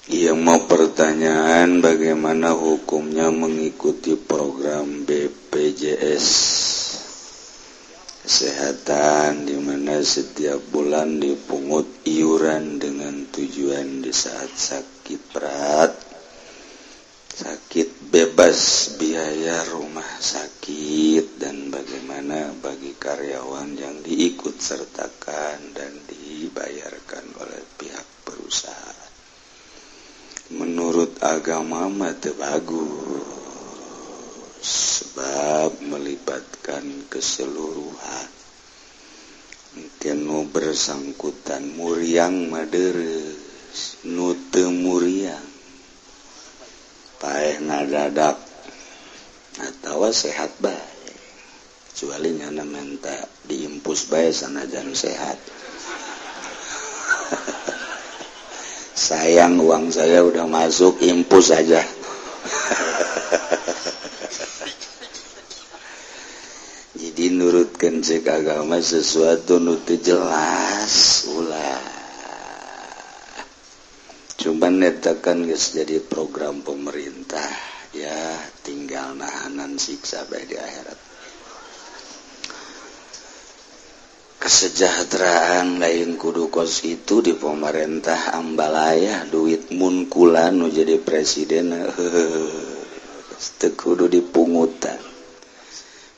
Ia mau pertanyaan bagaimana hukumnya mengikuti program BPJS Kesehatan di mana setiap bulan dipungut iuran dengan tujuan di saat sakit berat, sakit bebas biaya rumah sakit, dan bagaimana bagi karyawan yang diikut sertakan dan dibayarkan oleh pihak perusahaan. Menurut agama mah teu bagus, sebab melibatkan keseluruhan. Mungkin nu bersangkutan muriang mah dereus, nu teu muriang paeh ngadadak atawa sehat bae. Kecuali nyana menta diimpus bae sanajan sehat. Sayang uang saya udah masuk, impus aja. Jadi nurutkan cek agama sesuatu nu teu jelas ulah. Cuman eta kan geus jadi program pemerintah, ya tinggal nahanan siksa bae di akhirat. Kesejahteraan lain kudu kos itu di pemerintah ambalaya duit munkula nu jadi presiden teu kudu dipungutan.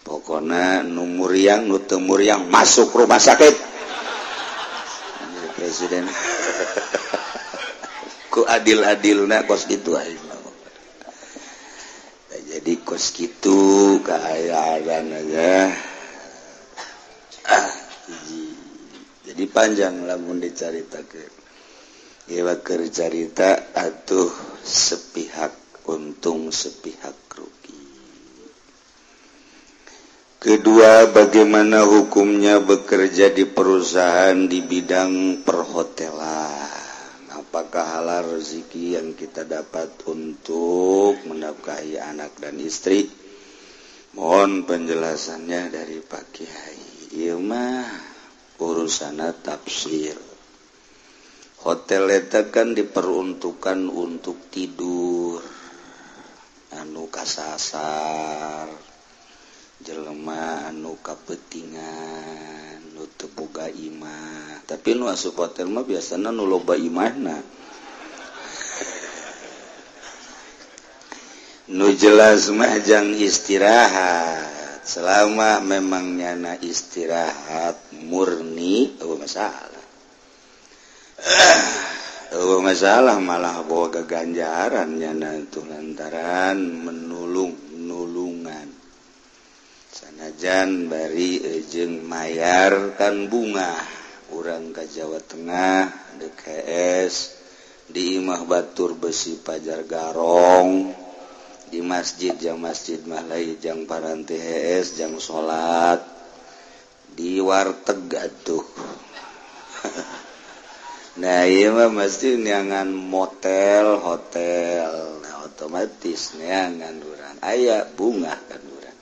Pokona nu muriang nu teu muriang masuk rumah sakit jadi presiden. Ku adil-adilna kos kitu aing. Jadi kos kitu kaayaan aja. Jadi panjang lamun dicaritakeun. Ieu keur carita atuh sepihak untung sepihak rugi. Kedua, bagaimana hukumnya bekerja di perusahaan di bidang perhotelan? Apakah halal rezeki yang kita dapat untuk menafkahi anak dan istri? Mohon penjelasannya dari Pak Kiai. Ieu mah urusanna tafsir. Hotel eta kan diperuntukkan untuk tidur, anu kasasar, jelema anu kapetingan, nu teu boga imah. Tapi nu asup hotel mah biasana nu loba imahna. Nu jelas mah jang istirahat. Selama memang nyana istirahat murni, eueuh masalah. Eueuh masalah malah boga ganjaran nyana itu lantaran menulung nulungan. Sanajan bari jeung mayar kan bunga urang ka Jawa Tengah DKS di Imah Batur Besi Pajar Garong. Di masjid jang masjid Mahlai jang paranti HS jang salat di warteg atuh. Nah ieu mah mesti neangan motel hotel, nah otomatis neangan urang aya bunga kan urang.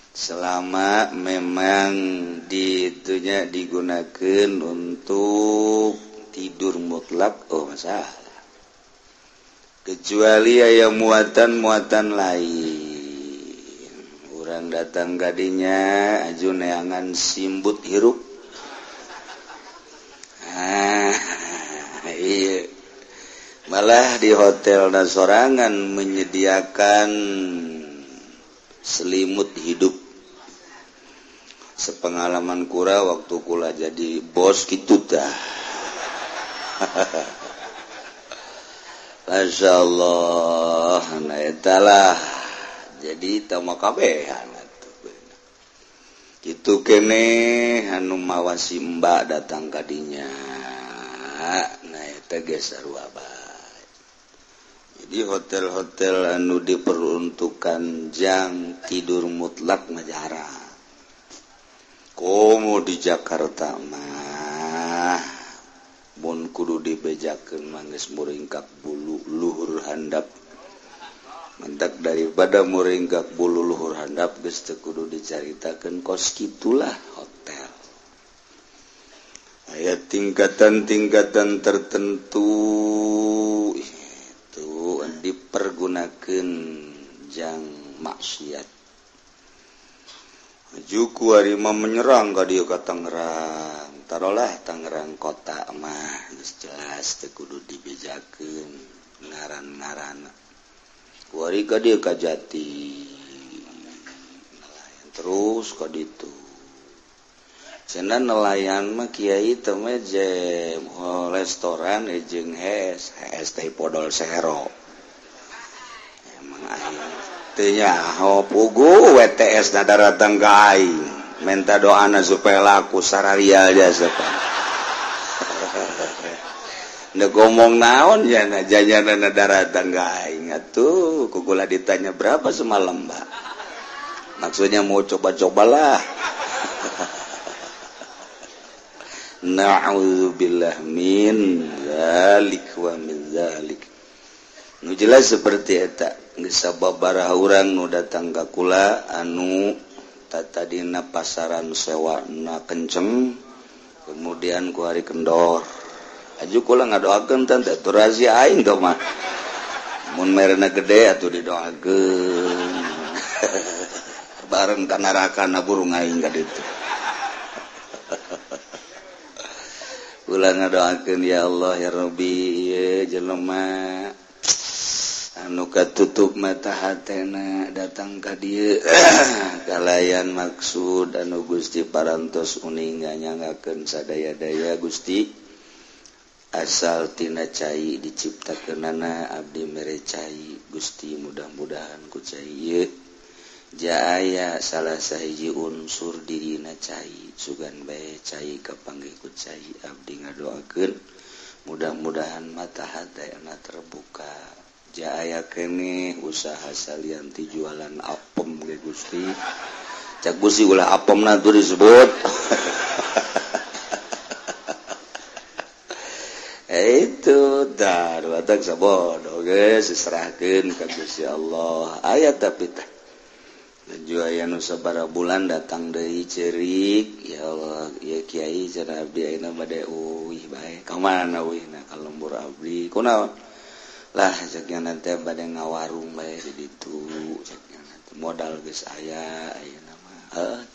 Selama memang ditunya digunakeun untuk tidur mutlak, oh masalah. Kecuali aya muatan-muatan lain. Urang datang kadinya aju neangan simbut hirup. Ah, iya. Malah di hotel sorangan menyediakan selimut hidup. Sepengalaman kura waktu kula jadi bos gitu dah. Masya Allah, nah etalah jadi tama kabehan atuh. Kitu keneh anu mawasi mbak datang kadinya, nah eta ge sarua bae. Jadi hotel-hotel anu diperuntukkan jang tidur mutlak mah jarang. Komo di Jakarta mah mun kudu dibejakeun mah geus muringkak bulu luhur handap. Mentak daripada muringkak bulu luhur handap geus teu kudu dicaritakeun kos kitulah hotel. Aya tingkatan-tingkatan tertentu. dipikeun jang maksiat. Juku ari mah menyerang ka dieu ka Tangerang. Tarolah Tangerang kota mah geus jelas teu kudu dibejakeun ngaran-ngaranna. Kuari ka dieu ka Jati. Nelayan terus ka ditu. Cenah nelayan mah kiai teh mah jeung restoran jeung hes, hes teh podol sero. Emang aing teu nyaho pugu WTS na daratang ka aing. Minta doana supaya laku sararia jasa pan. Ndek ngomong naon jana jajanana daratang ka aing atuh kugula ditanya berapa semalam, Mbak. Maksudnya mau coba-cobalah. Na'udzubillah min zalik wa min zalik. Nu jelas seperti eta geus sababaraha urang nu datang ka kula anu tatadina pasaran sewana kenceng kemudian ku hari kendor. Aju kula ngadoakeun teh atuh rahasia aing teh mah. Mun merena gede atuh didoakeun. Bareng ka neraka na burung aing ka ditu. Kula ngadoakeun ya Allah ya Rabbi ieu jelema anu katutup mata hatena datang ka dieu kalayan maksud anu Gusti parantos uninga nyangakeun sadaya-daya Gusti asal tina cai diciptakeunana abdi mere cai Gusti mudah-mudahan ku cai ieu jaaya salah sahiji unsur dirina cai sugan bae cai kapanggih ku cai abdi ngadoakeun mudah-mudahan mata hatena terbuka jaaya keneh usaha salianti jualan apem ge Gusti cak Gusti ulah apemna tuh disebut. Itu dah batak sabodo geus diserahkeun ka Gusti Allah aya tapi teh laju aya nu sabaraha bulan datang deui ceurik ya Allah ya kiai cenah abdi ayeuna bade uih bae ka mana uihna ka lembur abdi kunaon lah cek nya teh bade ngawarung bae di ditu cek nya teh modal geus aya ayeuna mah heuh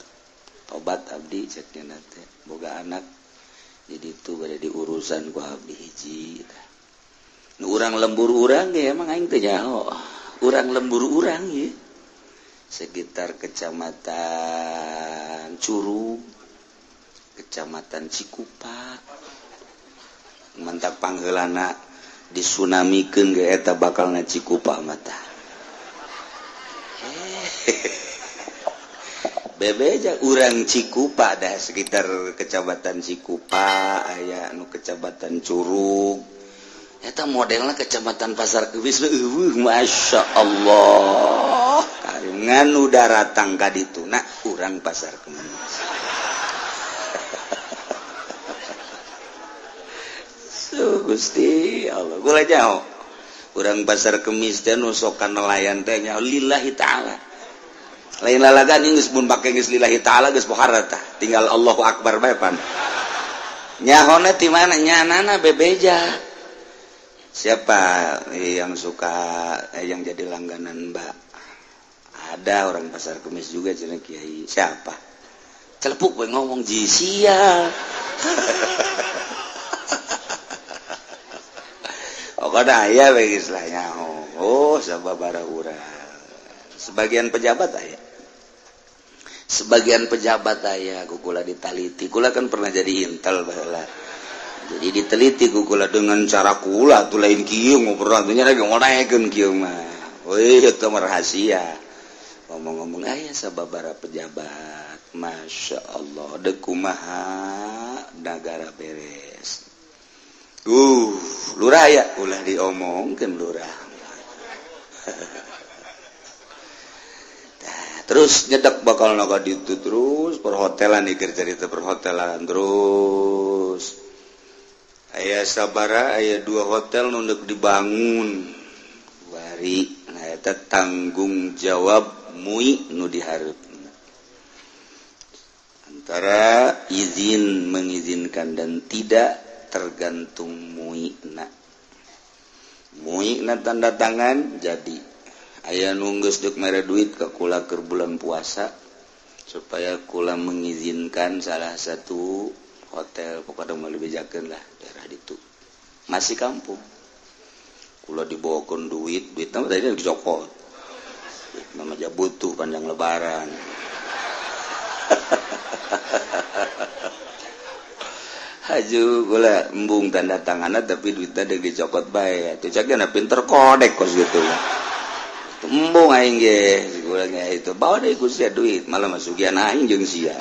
tobat abdi cek nya teh boga anak di ditu bade diurusan ku abdi hiji tah nu urang lembur urang ge emang aing teh nyaho urang lembur urang ye sekitar kecamatan Curug, kecamatan Cikupa mantap pangheulana disunamikeun ge eta bakalna Cikupa mata. Bebeja urang Cikupa dah sekitar kecamatan Cikupa aya anu kecamatan Curug eta modelna kecamatan Pasar Kemis eueuh Masya Allah nganu daratang ka dituna urang Pasar Kemis. So, Gusti Allah gula jauh urang Pasar Kemis teh nu sokan nelayan teh nya lillahi ta'ala lain lalagan geus mun pake geus lillahi ta'ala geus pohara tah tinggal Allahu akbar bae pan nyahona ti mana nyanana bebeja siapa yang suka yang jadi langganan Mbak ada orang Pasar Kemis juga cenah kiai siapa celepuk we ngomong jisia. Pokoknya aya we geus lah nyaho. Oh sababaraha urang sebagian pejabat aya sebagian pejabat aya kukula ditaliti kula kan pernah jadi intel baheula jadi diteliti kukula dengan cara kula tuh lain kieu ngobrol nya lagi ngonaekeun kieu mah wih itu mah rahasia ngomong-ngomong aya sababaraha pejabat Masya Allah deuk kumaha nagara beres lurah ya ulah diomongkeun lurah. Terus nyedek bakal naga ditu terus perhotelan dikir cerita perhotelan terus aya sabara aya dua hotel nu deuk dibangun bari nah eta tanggung jawab MUI nu dihareup antara izin mengizinkan dan tidak tergantung MUI na. MUI na tanda tangan jadi Aya nu geus deuk mere duit ka kula keur bulan puasa supaya kula mengizinkan salah satu hotel pokokna mah dibejakeun lah daerah ditu. Masih kampung. Kula dibawakeun duit, duitna tadi dicokot. Duit mah butuh panjang lebaran. Haju gula embung tanda tanganna tapi duitna deuk dicokot bae. Atuh cak na pinter kodek kos gitu. Embung aing ge gula itu bawa deui ku sia duit malah masukian aing jeung sia.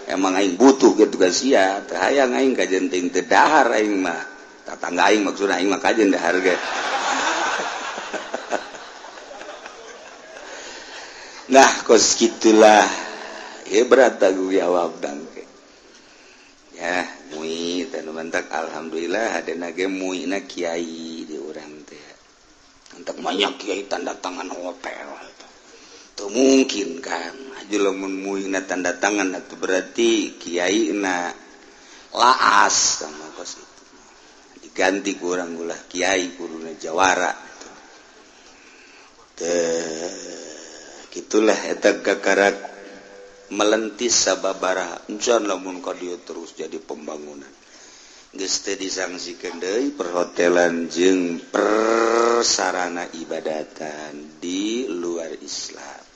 Emang aing butuh gitu kan sia, teu hayang aing kajen ting teu dahar aing mah. Tatangga aing maksudna aing mah kajen dahar ge. Nah kos kitulah ya berat tanggung jawab dangke. Ya mui teh nu mantak alhamdulillah hadena ge muina kiai di urang teh. Entek banyak kiai tanda tangan hotel. Teu mungkin kan. Aju lamun muina tanda tangan atuh berarti kiaina laas sama kos itu. Diganti ku urang ulah kiai kuduna jawara. Teh kitulah eta kakarak melentis sababaraha encan lamun ka dieu terus jadi pembangunan geus teu disangsikeun deui perhotelan jeung persarana ibadatan di luar Islam.